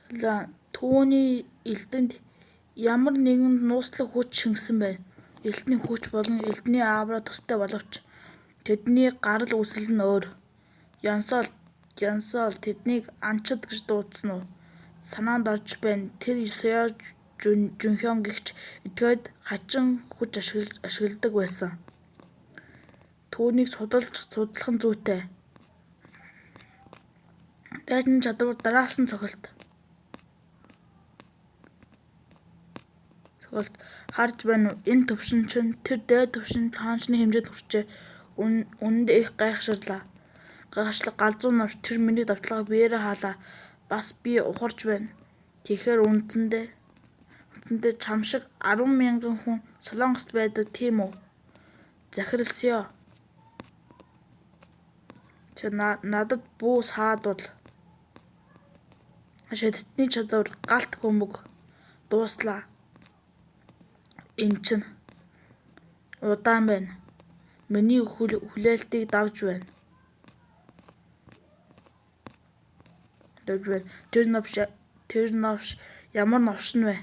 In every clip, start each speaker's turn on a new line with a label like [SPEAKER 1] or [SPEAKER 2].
[SPEAKER 1] Түүний элдэнд ямар нэгэн нууцлаг хүч шингэсэн байна. Элдний хүч болон элдний аура төстэй боловч тэдний гарал үүсэл нь өөр. Ёнсол тэднийг Анчид гэж дуудсан уу? Санаанд орж байна. Тэр Сео Жүнхён гэгч этгээд хачин хүч ашигладаг байсан. Түүнийг судалж судлах нь зүйтэй. Дайчны чадвар дараалсан цохилт. Харж байна уу, энэ түвшин чинь тэр дээд түвшин хаанчны хэмжээнд хүрчээ. Үнэндээ их гайхширлаа. Гайхамшиг галзуу новш тэр миний довтолгоог биеэрээ хаалаа. Бас би ухарч байна. Тэгэхээр үндсэндээ чам шиг 10,000 хүн Солонгост байдаг тийм үү? Захирал Сео надад бүү саадуул. Шидтний чадвар галт бөмбөг дууслаа. Энэ чинь удаан байна. Миний хүлээлтийг давж байна. Тэр новш ямар новш нь вэ?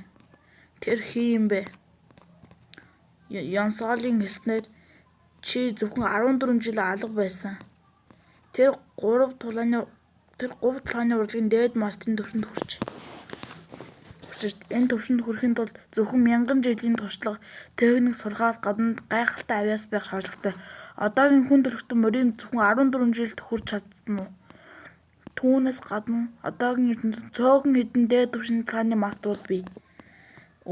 [SPEAKER 1] Тэр хэн юм бэ? Ёнсолын хэлснээр чи зөвхөн 14 жил алга байсан. Тэр говь тулааны урлагийн дээд мастерын түвшинд хүрч энэ түвшинд хүрэхийн тулд зөвхөн мянган жилийн туршлага, техник сурахаас гадна гайхалтай авиас байх шаардлагатай. Одоогийн хүн төрөлхтөн Морин зөвхөн 14 жилд хүрч чадсан уу? Түүнээс гадна одоогийн ертөнцөд цөөхөн хэдэн дээд түвшний тулааны мастерууд бий.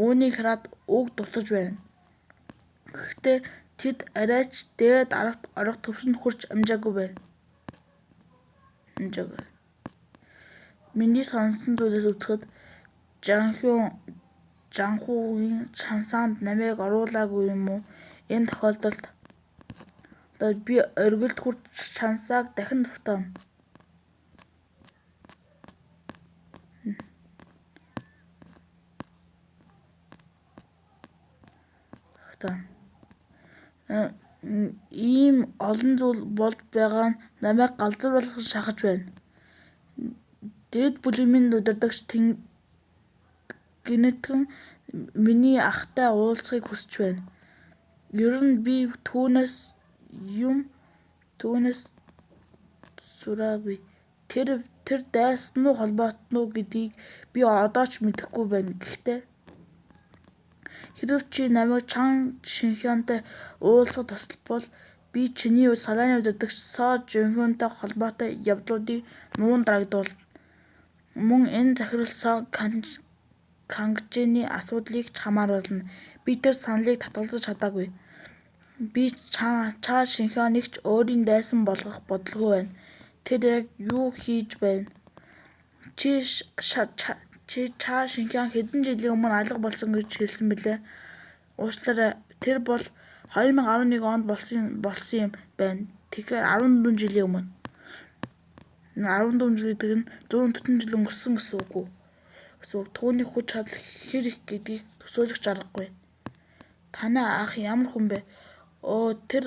[SPEAKER 1] Үүнийг хараад үг дутаж байна. Гэхдээ тэд арай ч дээд аравт орох түвшинд хүрч амжаагүй байна. Миний сонссон зүйлээс үзэхэд Жанхүгийн Чансаанд намайг оруулаагүй юм уу? Энэ тохиолдолд би оргилд хүрч Чансааг дахин тогтооно. Ийм олон зүйл болж байгаа нь намайг галзуу болгож шахаж байна. Дээд бүлгийн удирдагч гэнэтгэн миний ахтай уулзахыг хүсэж байна. Ер нь би түүнээс сураагүй. Тэр дайсан уу холбоотон уу гэдгийг би одоо ч мэдэхгүй байна. Гэхдээ хэрэв чи намайг Чан Шинхёнтой уулзахад туславал би чиний салааны удирдагч Со Жүнхёнтой холбоотой явдлуудыг нуун дарагдуулна. Мөн энэ захирал Со Кангжины асуудлыг ч хамааруулна. Би тэр саналыг татгалзаж чадаагүй. Би Ча Шинхёныг ч өөрийн дайсан болгох бодолгүй байна. Тэр яг юу хийж байна? Чи Ча Шинхён хэдэн жилийн өмнө алга болсон гэж хэлсэн билээ? Уучлаарай, тэр бол 2011 онд болсон юм байна. Тэгэхээр 14 жилийн өмнө. 14 жил гэдэг нь 140 жил өнгөрсөн гэсэн үг үү? Түүний хүч чадал хэр их гэдгийг төсөөлөх ч аргагүй. Танай ах ямар хүн бэ? Өө тэр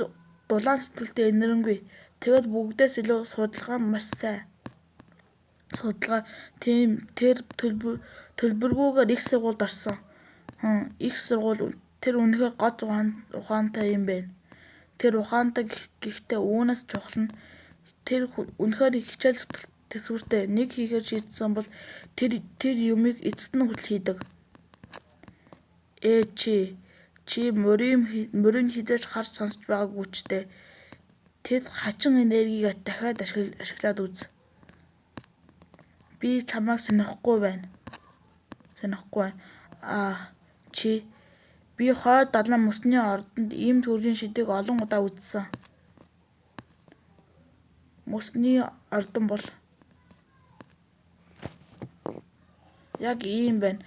[SPEAKER 1] дулаан сэтгэлтэй энэрэнгүй. Тэгээд бүгдээс илүү судалгаа нь маш сайн. Судалгаа тийм тэр төлбөргүйгээр их сургуульд орсон. Их сургууль тэр үнэхээр гоц ухаантай юм байна. Тэр ухаантай гэхдээ үүнээс чухал нь тэр үнэхээр хичээл төсвөртэй нэг хийхээр шийдсэн бол тэр юмыг эцэст нь хүртэл хийдэг. Ээ чи морийг хэзээ ч харж сонсож байгаагүй ч дээ. Тэд хачин энергийг дахиад ашиглаад үз. Би чамайг сонирхгүй байна. Аа чи би хойд далайн мөсний ордонд ийм төрлийн шидийг олон удаа үзсэн. Мөсний ордон бол яг ийм байна.